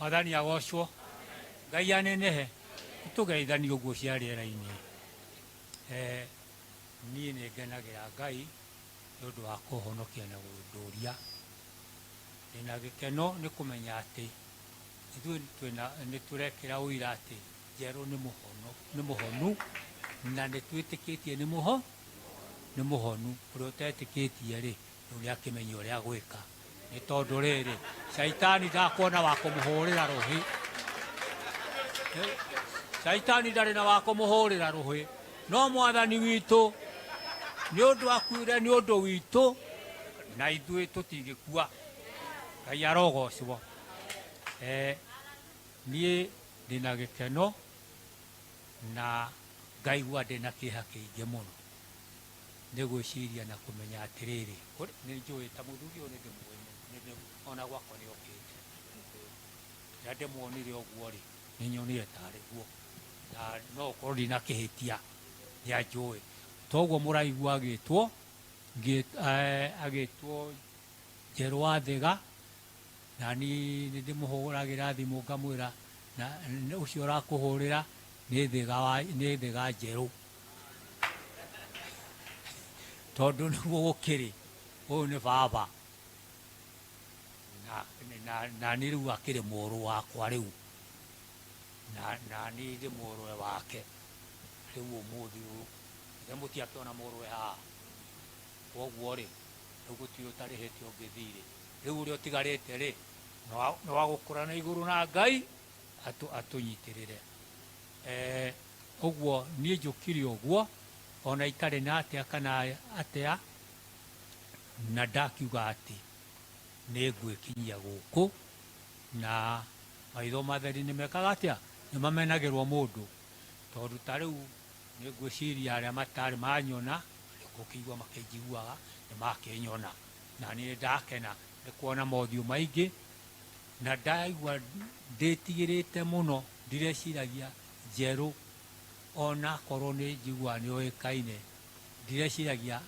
Mwathani agocwo. Ngai anenehe. Tũgeithanie ũguo cia rĩera-inĩ. Eh, niĩ nĩ ngenagĩra Ngai nĩ ũndũ wa kũhonokia na gũndũria. Ndĩna gĩkeno nĩ kũmenya atĩ ithuĩ twĩna nĩ tũrekĩra ũira atĩ Njerũ nĩ mũhono nĩ mũhonu na nĩ twĩtĩkĩtie nĩ mũho nĩ mũhonu. Ũrĩa ũtetĩkĩtie rĩ, rĩu nĩ akĩmenye ũrĩa agwĩka. Nĩ tondũ rĩrĩ, caitani ndakuona wa kũmũhũrĩra rũhĩ. Caitani ndarĩ na wa kũmũhũrĩra rũhĩ. No mwathani witũ nĩ ũndũ akuire nĩ ũndũ witũ na ithuĩ tũtingĩkua. Ngai arogocwo. Eh, niĩ ndĩna gĩkeno na ngaigua ndĩna kĩeha kĩingĩ mũno nĩ gwĩciria na kũmenya atĩrĩrĩ, nĩ njũĩ ta mũthuri ũyũ nĩ ndĩmũĩ, ona gwakwa nĩ okĩte. Rĩrĩa ndĩmuonire ũguo rĩ, nĩ nyonire tarĩ guo na no ũkorwo ndinakĩhĩtia, nĩ anjũĩ. Toguo mũraigua agĩtwo, agĩtwo Njerũ wa Thĩga, na niĩ nĩ ndĩmũhũragĩra thimũ ngamwĩra na ũcio ũrakũhũrĩra nĩ Thĩga wa nĩ Thĩga Njerũ. Tondũ nĩguo gũkĩrĩ, ũyũ nĩ baba na, na, na niĩ rĩu akĩrĩ mũrũ wakwa rĩu, na, na niĩ ndĩ mũrũwe wake rĩu ũmũthĩ ũyũ. Githĩ mũtiakĩona mũrũwe haha? Kwoguo rĩ, rĩu gũtirĩ ũtarĩhĩte ũngĩ thirĩ. Rĩu ũrĩa ũtigarĩte rĩ, nĩ wa gũkũra na igũrũ na Ngai atũnyitĩrĩre. Ũguo niĩ njũkire ũguo ona itarĩ na atĩa kana atĩa, na ndakiuga atĩ nĩ ngwĩkinyia gũkũ, na maitho matheri nĩ mekaga atĩa? Nĩ mamenagĩrwo mũndũ. Tondũ ta rĩu nĩ ngwĩciria arĩa matarĩ manyona, nĩ gũkĩigua makĩnjiguaga, nĩ makĩnyona. Na niĩ nĩ ndakena nĩ kuona mothiũ maingĩ, na ndaigua ndĩtigĩrĩte mũno, ndireciragia Njerũ ona akorwo nĩ njiguaga nĩ oĩkaine, ndireciragia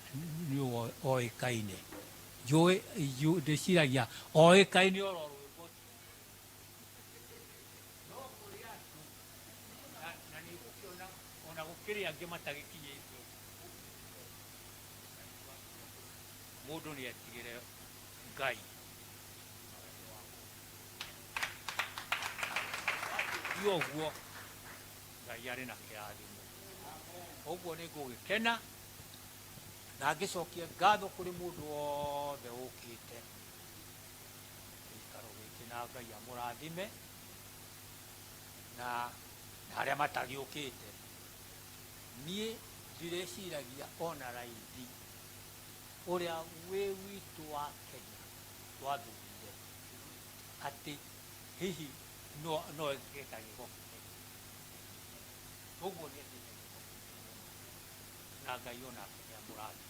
nĩ oĩkaine. Njũĩ, ndĩciragia oĩkaine oro rwĩmbo tu. No kũrĩ andũ, na nĩ ũgũkĩona ona gũkĩrĩ angĩ matagĩkinyĩte ũguo. Mũndũ nĩ etigĩre Ngai. Ti ũguo, Ngai arĩ na kĩrathimo. Ũguo nĩ ngũgĩkena na ngĩcokie ngatho kũrĩ mũndũ wothe ũkĩte gĩikaro gĩkĩ na Ngai amũrathime na arĩa matagĩũkĩte. Niĩ ndirĩciragia ona raithi ũrĩa wĩ witũ wa Kenya twathurire atĩ hihi no no eke ta gĩko kĩnene. Ũguo nĩ ekĩte gĩko kĩnene mũno na Ngai onake nĩ amũrathime.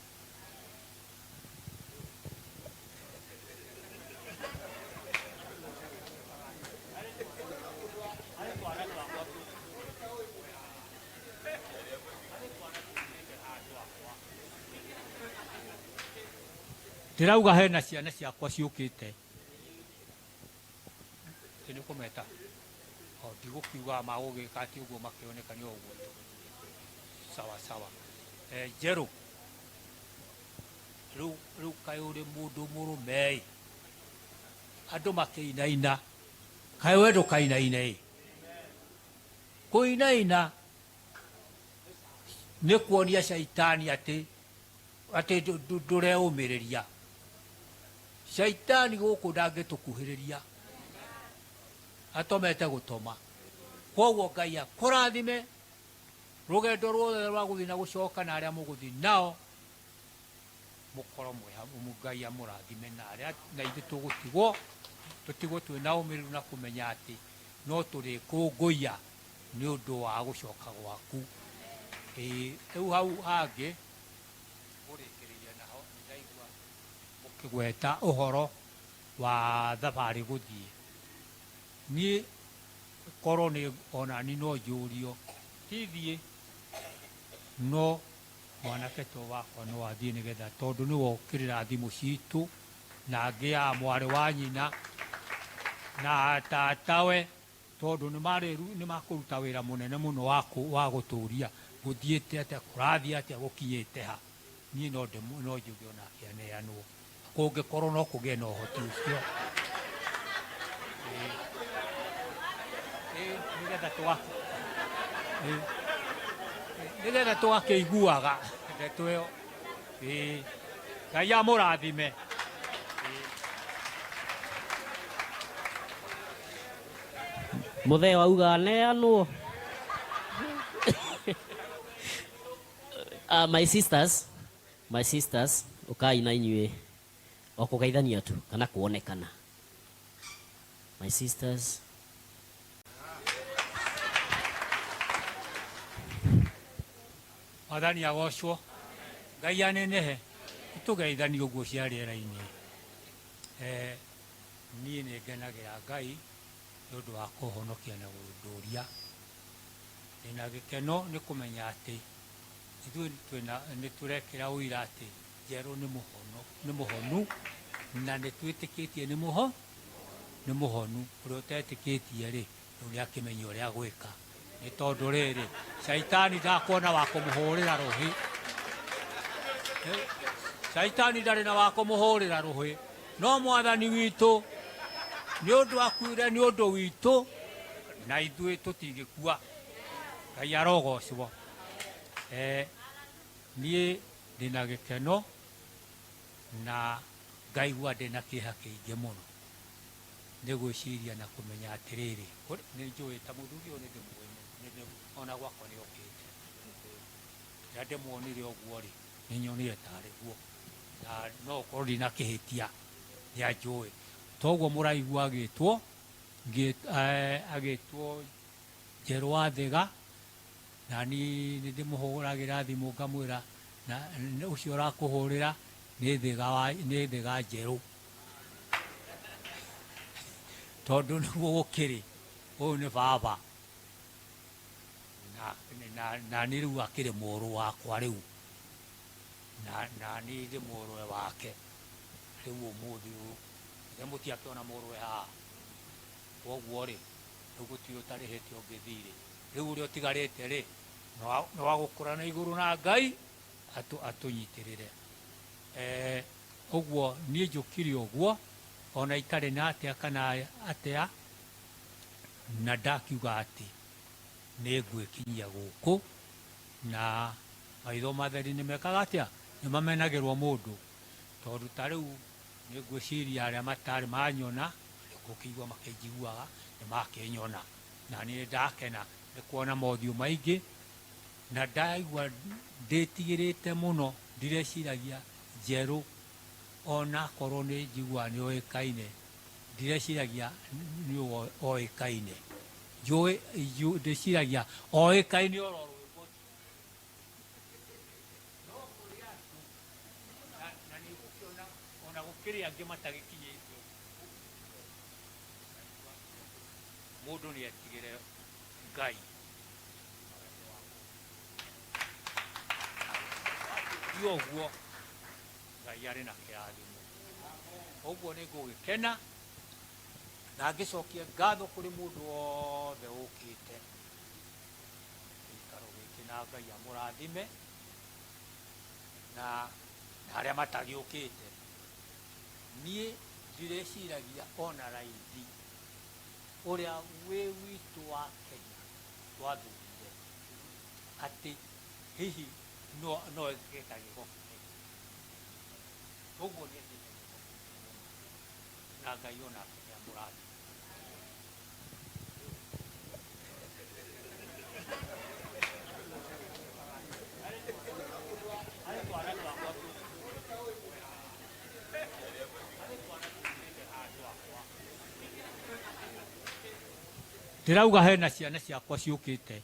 Harĩ twana twakwa harĩ twana tũkĩte haha twakwa. Ndĩrauga hena ciana ciakwa ciũkĩte. Atĩ nĩ ũkũmeta? O ndigũkiuga magũgĩka atĩ ũguo makĩoneka nĩ o ũguo tu. Sawa sawa. Eh, Njerũ, rĩu rĩu kaĩ ũrĩ mũndũ mũrũme ĩ, andũ makĩinaina, kaĩ we ndũkainaine ĩ? Kũinaina nĩ kuonia caitani atĩ atĩ ndũreũmĩrĩria. Caitani gũkũ ndangĩtũkuhĩrĩria, atomete gũtoma. Kwoguo Ngai akũrathime rũgendo ruothe rwa gũthiĩ na gũcoka na arĩa mũgũthiĩ nao mũkorwo mwĩ hamwe. Ngai amũrathime na arĩa na ithuĩ tũgũtigwo tũtigwo twĩ na ũmĩrĩru na kũmenya atĩ no tũrĩkũngũiya nĩ ũndũ wa gũcoka gwaku. Ĩĩ, rĩu hau hangĩ ngũrĩkĩrĩria naho nĩ ndaigua mũkĩgweta ũhoro wa thabarĩ gũthiĩ. Niĩ korwo nĩ onani no njũrio, ti thiĩ, no mwanake to wakwa no athiĩ nĩgetha tondũ nĩwe ũkĩrĩra thimũ citũ na angĩ ya mwarĩ wa nyina. Na tatawe tondũ nĩ marĩru nĩ makũruta wĩra mũnene mũno wa wa gũtũria gũthiĩte atĩa, kũrathiĩ atĩa, gũkinyĩte ha. Niĩ no ndĩmũ no njuge onake aneanwo kũngĩkorwo no kũgĩe na ũhoti ũcio. Ĩĩ, nĩgetha tũgakĩ ĩĩ, nĩgetha tũgakĩiguaga ndeto ĩyo. Ĩĩ, Ngai amũrathime. Mũthee wauga aneanwo. My sisters, my sisters, ũkai na inyuĩ o kũgeithania tu kana kuonekana. My sisters. Mwathani agocwo, Ngai anenehe, nĩtũgeithanie ũguo cia rĩera-inĩ. Eh, niĩ nĩ ngenagĩra Ngai nĩ ũndũ wa kũhonokia na gũndũria. Ndĩna gĩkeno nĩ kũmenya atĩ ithuĩ twĩna nĩ tũrekĩra ũira atĩ Njerũ nĩ mũhono nĩ mũhonu na nĩ twĩtĩkĩtie nĩ mũho nĩ mũhonu. Ũrĩa ũtetĩkĩtie rĩ, rĩu nĩ akĩmenye ũrĩa agwĩka. Nĩ tondũ rĩrĩ, caitani ndakuona wa kũmũhũrĩra rũhĩ. Caitani ndarĩ na wa kũmũhũrĩra rũhĩ. No Mwathani witũ nĩ ũndũ akuire nĩ ũndũ witũ, na ithuĩ tũtingĩkua. Ngai arogocwo. Eh, niĩ ndĩna gĩkeno na ngaigua ndĩna kĩeha kĩingĩ mũno nĩ gwĩciria na kũmenya atĩrĩrĩ, nĩ njũĩ ta mũthuri ũyũ nĩ ndĩmũĩ, ona gwakwa nĩ okĩte. Rĩrĩa ndĩmuonire ũguo rĩ, nĩ nyonire tarĩ guo, na no ũkorwo ndinakĩhĩtia, nĩ anjũĩ. Toguo mũraigua agĩtwo, agĩtwo Njerũ wa Thĩga, na niĩ nĩ ndĩmũhũragĩra thimũ ngamwĩra na ũcio ũrakũhũrĩra nĩ Thĩga wa nĩ Thĩga Njerũ. Tondũ nĩguo gũkĩrĩ, ũyũ nĩ baba. Na, na, na niĩ rĩu akĩrĩ mũrũ wakwa rĩu. Na, na niĩ ndĩ mũrũwe wake rĩu ũmũthĩ ũyũ. Githĩ mũtiakĩona mũrũwe haha? Kwoguo rĩ, rĩu gũtirĩ ũtarĩhĩte ũngĩ thirĩ. Rĩu ũrĩa ũtigarĩte rĩ, nĩ wa gũkũra na igũrũ na Ngai atũnyitĩrĩre. Eh, ũguo niĩ njũkire ũguo ona itarĩ na atĩa kana atĩa, na ndakiuga atĩ nĩ ngwĩkinyia gũkũ, na maitho matheri nĩ mekaga atĩa? Nĩ mamenagĩrwo mũndũ. Tondũ ta rĩu nĩ ngwĩciria arĩa matarĩ manyona, nĩ gũkĩigua makĩnjiguaga, nĩ makĩnyona. Na niĩ nĩ ndakena nĩ kuona mothiũ maingĩ, na ndaigua ndĩtigĩrĩte mũno, ndireciragia Njerũ onakorwo nĩ njiguaga nĩ oĩkaine, ndireciragia nĩ oĩkaine. Njũĩ, ndĩciragia oĩkaine oro rwĩmbo tu. No kũrĩ andũ, na, na nĩ ũgũkĩona ona gũkĩrĩ angĩ matagĩkinyĩte ũguo. Mũndũ nĩ etigĩre Ngai. Ti ũguo, Ngai arĩ na kĩrathimo. Ũguo nĩ ngũgĩkena na ngĩcokie ngatho kũrĩ mũndũ wothe ũkĩte gĩikaro gĩkĩ na Ngai amũrathime na na arĩa matagĩũkĩte. Niĩ ndirĩciragia ona raithi ũrĩa wĩ witũ wa Kenya twathurire atĩ hihi no no eke ta gĩko kĩnene. Ũguo nĩ ekĩte gĩko kĩnene mũno na Ngai onake nĩ amũrathime. Ndĩrauga hena ciana ciakwa ciũkĩte.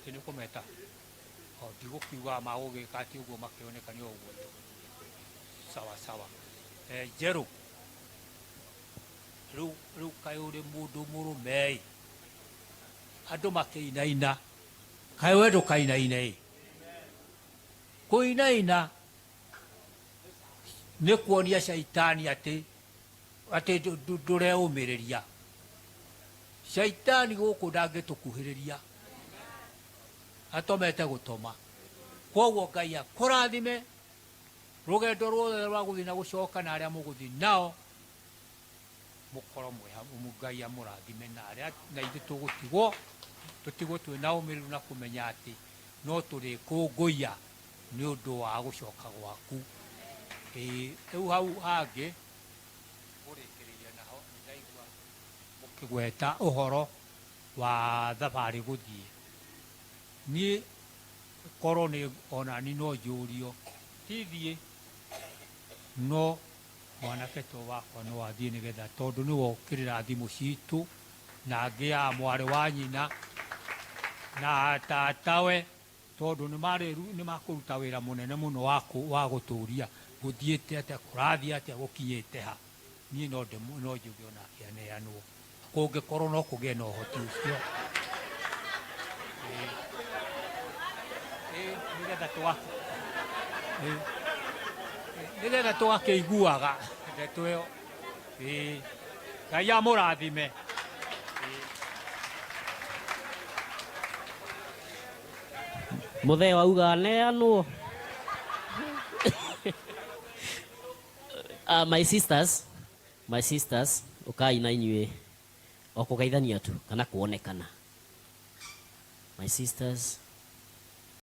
Ĩ nĩ ũkũmeta? O ndigũkiuga magũgĩka atĩ ũguo makĩoneka nĩ o ũguo tu. Sawa sawa. Eh, Njerũ, rĩu rĩu kaĩ ũrĩ mũndũ mũrũme ĩ, andũ makĩinaina, kaĩ we ndũkainaine ĩ? Kũinaina nĩ kuonia caitani atĩ Atĩ ndũreũmĩrĩria. Shaitani gũkũ ndangĩtũkuhĩrĩria, atomete gũtoma. Kwoguo Ngai akũrathime rũgendo ruothe rwa gũthiĩ na gũcoka, na arĩa mũgũthiĩ nao mũkorwo mwĩ hamwe. Ngai amũrathime na arĩa na ithuĩ tũgũtigwo tũtigwo twĩ na ũmĩrĩru na kũmenya atĩ no tũrĩkũngũiya nĩ ũndũ wa gũcoka gwaku. Ĩĩ, rĩu hau hangĩ ngũrĩkĩrĩria naho, nĩ ndaigua mũkĩgweta ũhoro wa thabarĩ gũthiĩ. Niĩ korwo nĩ onani no njũrio ti thiĩ, no mwanake to wakwa no athiĩ, nĩgetha tondũ nĩwe ũkĩrĩra thimũ citũ na angĩ ya mwarĩ wa nyina na tatawe, tondũ nĩ makũruta wĩra mũnene mũno wa gũtũria gũthiĩte atĩa, kũrathiĩ atĩa, gũkinyĩte ha. Niĩ no no njuge onake aneanwo kũngĩkorwo no kũgĩe na ũhoti ũcio. Ĩĩ, nĩgetha tũgakĩiguaga ndeto ĩyo. Ĩĩ, Ngai amũrathime. Mũthee wauga aneanwo. My sisters, my sisters, ũkai na inyuĩ o kũgeithania tu kana kuonekana. My sisters.